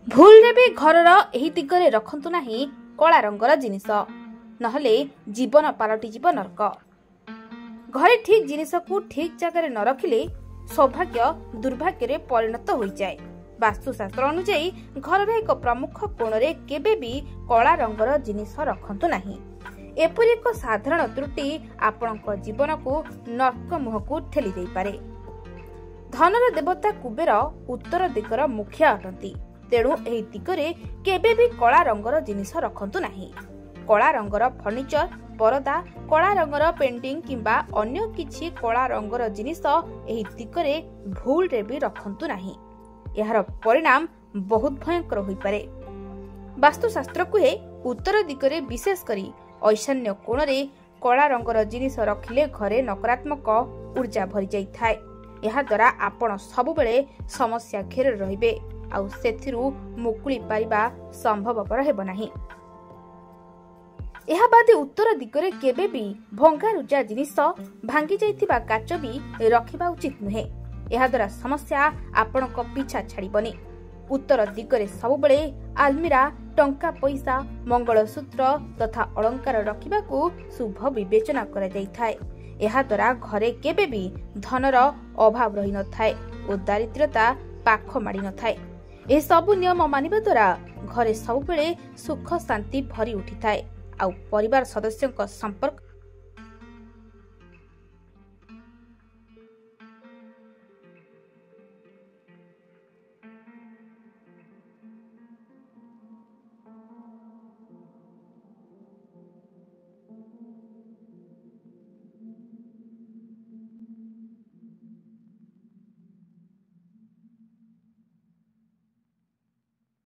ଭୁଲରେ ବି ଘରର ଏହି ଦିଗରେ ରଖନ୍ତୁ ନାହିଁ କଳା ରଙ୍ଗର ଜିନିଷ, ନହେଲେ ଜୀବନ ପାଲଟିଯିବ ନର୍କ। ଘରେ ଠିକ୍ ଜିନିଷକୁ ଠିକ୍ ଜାଗାରେ ନ ରଖିଲେ ସୌଭାଗ୍ୟ ଦୁର୍ଭାଗ୍ୟରେ ପରିଣତ ହୋଇଯାଏ। ବାସ୍ତୁଶାସ୍ତ୍ର ଅନୁଯାୟୀ ଘରର ଏକ ପ୍ରମୁଖ କୋଣରେ କେବେ ବି କଳା ରଙ୍ଗର ଜିନିଷ ରଖନ୍ତୁ ନାହିଁ। ଏପରି ଏକ ସାଧାରଣ ତ୍ରୁଟି ଆପଣଙ୍କ ଜୀବନକୁ ନର୍କ ମୁହଁକୁ ଠେଲି ଦେଇପାରେ। ଧନର ଦେବତା କୁବେର ଉତ୍ତର ଦିଗର ମୁଖିଆ ଅଟନ୍ତି, ତେଣୁ ଏହି ଦିଗରେ କେବେ ବି କଳା ରଙ୍ଗର ଜିନିଷ ରଖନ୍ତୁ ନାହିଁ। କଳା ରଙ୍ଗର ଫର୍ଣ୍ଣିଚର, ପରଦା, କଳା ରଙ୍ଗର ପେଣ୍ଟିଂ କିମ୍ବା ଅନ୍ୟ କିଛି କଳା ରଙ୍ଗର ଜିନିଷ ଏହି ଦିଗରେ ଭୁଲରେ ବି ରଖନ୍ତୁ ନାହିଁ। ଏହାର ପରିଣାମ ବହୁତ ଭୟଙ୍କର ହୋଇପାରେ। ବାସ୍ତୁଶାସ୍ତ୍ର କୁହେ, ଉତ୍ତର ଦିଗରେ ବିଶେଷ କରି ଐଶାନ୍ୟ କୋଣରେ କଳା ରଙ୍ଗର ଜିନିଷ ରଖିଲେ ଘରେ ନକାରାତ୍ମକ ଉର୍ଜା ଭରିଯାଇଥାଏ। ଏହାଦ୍ୱାରା ଆପଣ ସବୁବେଳେ ସମସ୍ୟା ଘେରରେ ରହିବେ, ଆଉ ସେଥିରୁ ମୁକୁଳି ପାରିବା ସମ୍ଭବପର ହେବ ନାହିଁ। ଏହା ବାଦେ ଉତ୍ତର ଦିଗରେ କେବେ ବି ଭଙ୍ଗାରୁଜା ଜିନିଷ, ଭାଙ୍ଗି ଯାଇଥିବା କାଚ ବି ରଖିବା ଉଚିତ ନୁହେଁ। ଏହାଦ୍ୱାରା ସମସ୍ୟା ଆପଣଙ୍କ ପିଛା ଛାଡ଼ିବନି। ଉତ୍ତର ଦିଗରେ ସବୁବେଳେ ଆଲମିରା, ଟଙ୍କା ପଇସା, ମଙ୍ଗଳସୂତ୍ର ତଥା ଅଳଙ୍କାର ରଖିବାକୁ ଶୁଭ ବିବେଚନା କରାଯାଇଥାଏ। ଏହାଦ୍ୱାରା ଘରେ କେବେ ବି ଧନର ଅଭାବ ରହିନଥାଏ ଓ ଦାରିଦ୍ର୍ୟତା ପାଖ ମାଡ଼ିନଥାଏ। ଏସବୁ ନିୟମ ମାନିବା ଦ୍ୱାରା ଘରେ ସବୁବେଳେ ସୁଖ ଶାନ୍ତି ଭରି ଉଠିଥାଏ, ଆଉ ପରିବାର ସଦସ୍ୟଙ୍କ ସମ୍ପର୍କ